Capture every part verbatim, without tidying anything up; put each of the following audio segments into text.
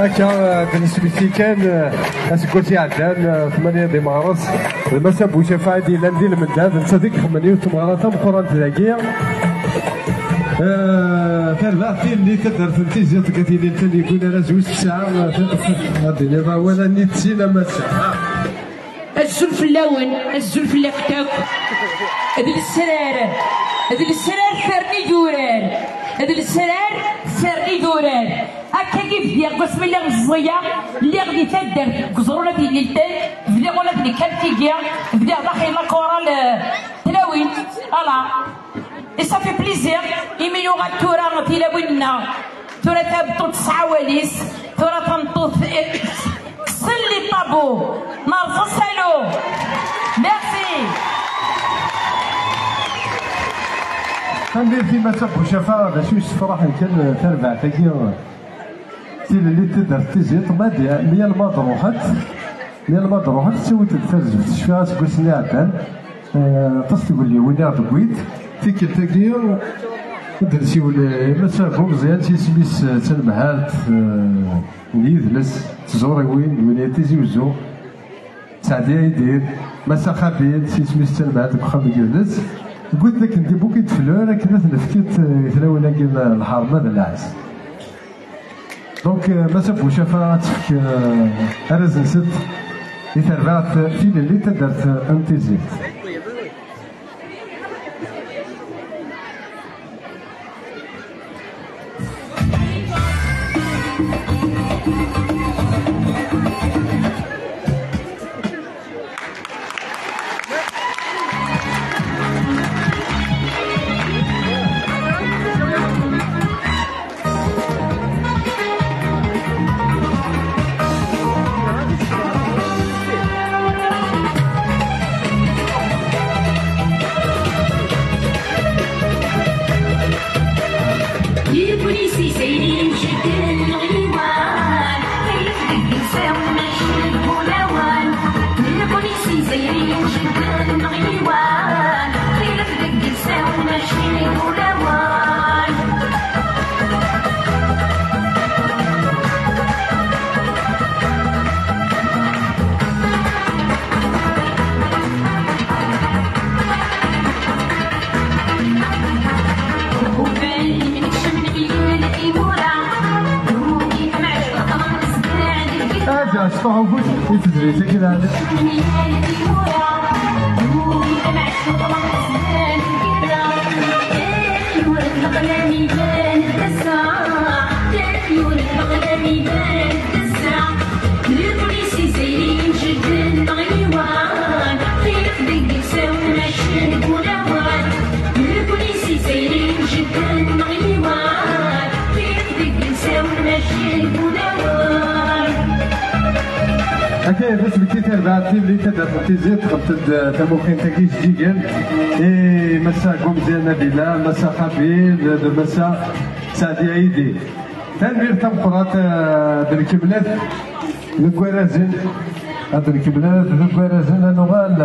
Akka, eh, d-nesmekti kan, eh, aseggas iɛeddan, eh, tmanya di Meɣres, d Massa Bucafaɛ i d-yellan di lmendad, netta i ixedmen yiwet tmeɣra tameqqrant dagi. Eh, tarbaɛt tilelli taddart n Tizi, tga tilelli n yeggun ara zwi s tesɛa, eh, ad d-tiniḍ awal-nni d tin a Massa. Azul fell-awen, azul fell-akent akk. D lesrar, d lesrar terni d urar, d lesrar terni d urar. Akkagi bdiɣ deg wasmi lliɣ meẓẓiyeɣ, lliɣ di taddart deg uẓru n At Yellilten, bdiɣ ula d nekk am tigi, bdiɣ daxel la chorale, euh, tlawin, voilà. Et ça fait plaisir, imi yuɣal tura tilawin-nneɣ. Tura tameṭṭut tesɛa awal-is, tura tameṭṭut, eh, sell i ṭṭabu, nerẓ asalu. Merci. Tanemmirt i Massa Bucafa, d acu yessefraḥen kan, eh, tarbaɛt-agi, eh, tilelli n taddart Tizi, ma d-, mi alma d-ruḥent, mi alma d-ruḥent, ttawint-d tarzeft, cfiɣ aseggas-nni iɛeddan, eh, aṭas tgellewin i ɣ-d-wwint. Tikkelt-agi, ad d-nsiwel, eh, i Massa Bumeẓyan, s yisem-is, eh, d tanemhalt, eh, n yidles, d tẓuriwin, d wilayat Tizi Uzzu. Saɛdiya Idir, Massa Xabid, s yisem-is d tanemhalt deg uxxam n yidles. Wwint akken des bouquets de fleurs, akken ad t-nefk i t-, i tlawin-agi n lḥerma d lɛezz. Donc, euh, Massa Bucafa ad tefk, euh, arraz-nsent i terbaɛt tilelli taddart n Tizi. Ad as-teɛfut i tezlit-agi lɛali. Akka d asmekti tarbaɛt tilelli taddart n Tizi, txemt-d tamuxint-agi ijeǧǧigen i Massa Gumzir Nabila, Massa Xabil, d Massa Saɛdi Aidi. Tanemmirt tameqqrant, eh, ad nkemmlet deg warrazen, ad nkemmlet deg warrazen, ad nuɣal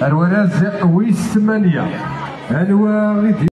ar warraz wis tmanya. Anwa i d-